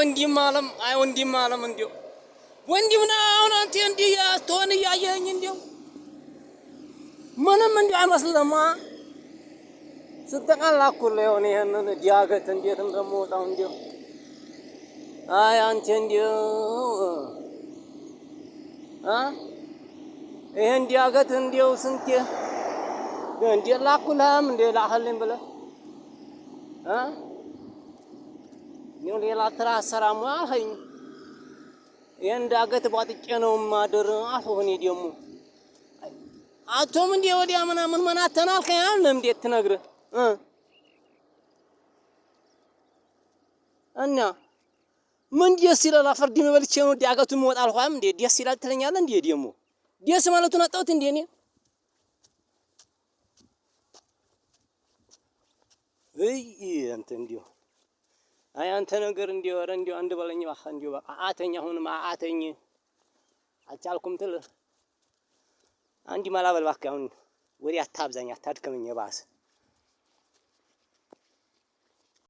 ወንድም አለም፣ አይ ወንድም አለም፣ እንዲያው ወንድም ነህ። አሁን አንተ እንዲህ ስትሆን እያየኸኝ እንዲያው ምንም እንዲያው አይመስልህም። ስንት ቀን ላኩልህ የሆነ ይሄንን ዲያገት እንዴት እንደምወጣው እንዲያው። አይ አንተ እንዲያው አ ይሄን ዲያገት እንዲያው ስንቴ እንዴ ላኩልህም እንዴ ላክልኝ ብለህ አ እኔው ሌላ ስራ አሰራም አልኸኝ። ይሄን ዳገት ቧጥጬ ነው ማድር አልኩህ። እኔ ደግሞ አቶም እንዴ ወዲያ ምናምን መናተን አልከኝ አልንም እንዴት ትነግርህ እ እና ምን ደስ ይላል? አፈር ድሜ በልቼ ነው ዳገቱን የምወጣ አልኳም። እንዴ ደስ ይላል ትለኛለህ እንዴ? ደግሞ ደስ ማለቱን አጣሁት እንዴ እኔ። እይ አንተ እንዲሁ፣ አይ አንተ ነገር እንዲሁ፣ ኧረ እንዲሁ አንድ በለኝ እባክህ። እንዲሁ በቃ አተኝ፣ አሁንም አተኝ አልቻልኩም ትል አንድ መላ በል እባክህ። አሁን ወዲህ አታብዛኝ፣ አታድክመኝ የባሰ።